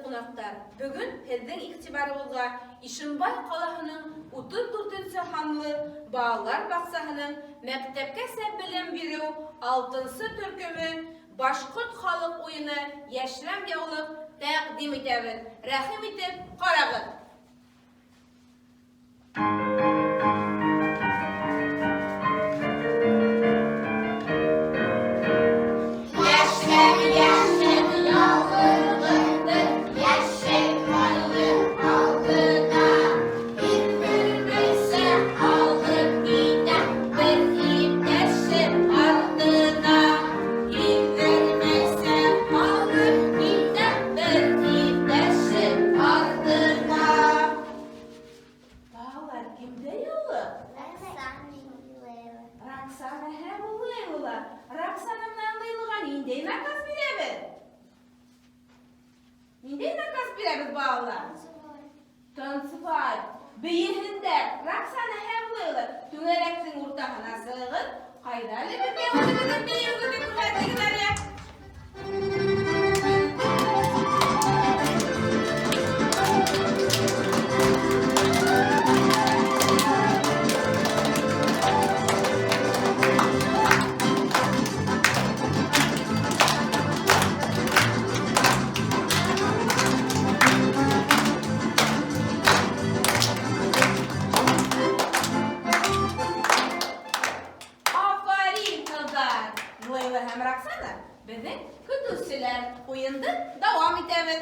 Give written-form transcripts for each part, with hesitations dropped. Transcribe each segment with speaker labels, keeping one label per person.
Speaker 1: ҡунаҡтар, бөгөн һеҙҙең иғтибарығыҙға Ишембай ҡалаһының 34-нсе һанлы балалар баҡсаһының мәктәпкәсә белем биреү 6-нсы төркөмө башҡорт халыҡ уйыны Йәшрәм яулыҡ тәҡдим итәбеҙ. Рәхим итеп ҡарағыҙ.
Speaker 2: Йәшрәм, йәшрәм яулығымды йәшел ҡайын алдына Һиҙҙермәйсә алып китәм бер иптәшем артына. Һиҙҙермәйсә алып китәм бер иптәшем артына.
Speaker 1: Балалар, кемдә яулыҡ? Роксана һәм Лейла. Роксана менән Лейлаға ниндәй наказ бирәбеҙ? Ниндәй наказ бирәбеҙ, балалар? Танцевать. Бейеһендәр. Роксана һәм Лейла түңәрәктең уртаһына сығығыҙ. Ҡайҙа әле беҙгә үҙегеҙҙең бейеүегеҙҙе күрһәтегеҙ әле? Афарин, ҡыҙҙар! Лейла һәм Роксана беҙҙең көтөүселәр. Уйынды дауам итәбеҙ.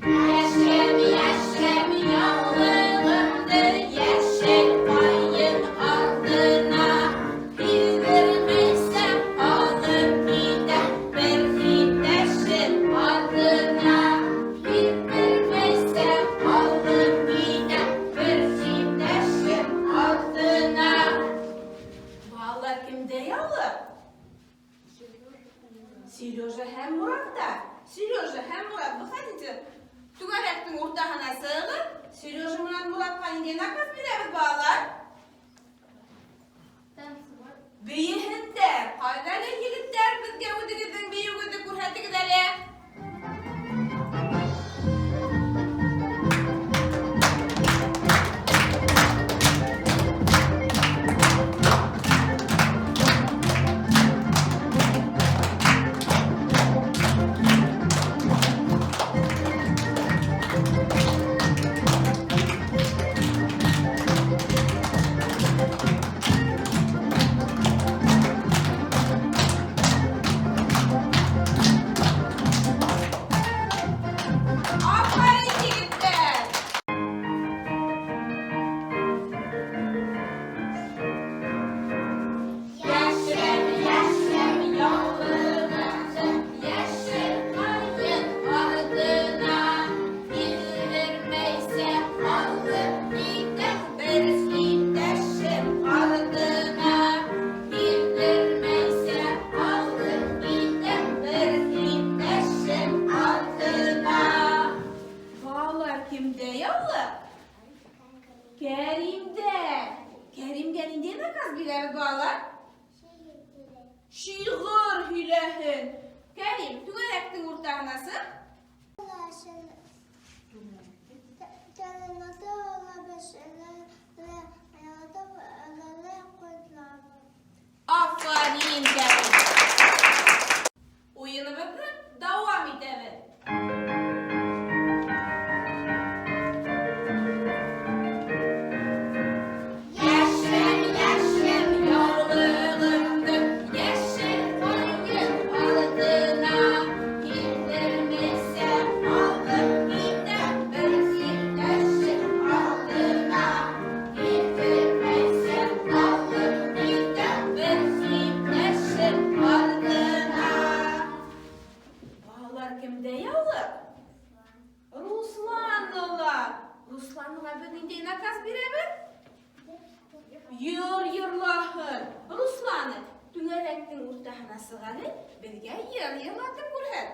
Speaker 2: Йәшрәм, йәшрәм яулығымды йәшел ҡайын артына Һиҙҙермәйсә алып китәм бер иптәшем артына. Һиҙҙермәйсә алып китәм бер иптәшем артына.
Speaker 1: Балалар, кемдә яулыҡ? Сережа һәм Муратта. Сережа һәм Мурат, выходите. Түңәрәктең уртаһына сығығыҙ. Сережа менән Муратҡа ниндәй наказ бирәбеҙ, балалар? Бейеһендәр. Ҡайҙа әле, егеттәр, беҙгә үҙегеҙҙең бейеүегеҙҙе күрһәтегеҙ әле. Афарин, егеттәр!
Speaker 2: Йәшрәм, йәшрәм яулығымды йәшел ҡайын артына Һиҙҙермәйсә алып китәм бер иптәшем артына. Һиҙҙермәйсә алып китәм бер иптәшем артына.
Speaker 1: Балалар, кемдә яулыҡ? Кәримдә. Кәримгә ниндәй наказ бирәбеҙ, балалар? Шиғыр һөйләһен. Кәрим, түңәрәктең уртаһына сыҡ. Афарин, Кәрим! Уйыныбыҙҙы дауам итәбеҙ.
Speaker 2: Йәшрәм, йәшрәм яулығымды йәшел ҡайын артына Һиҙҙермәйсә алып китәм бер иптәшем артына. Һиҙҙермәйсә алып китәм бер иптәшем артына.
Speaker 1: Балалар, кемдә яулыҡ? Русланла. Русланға беҙ ниндәй наказ бирәбеҙ? Йыр йырлаһын. Руслан, түңәрәктең уртаһына сыҡ әле, беҙгә йыр йырлатып күрһәт.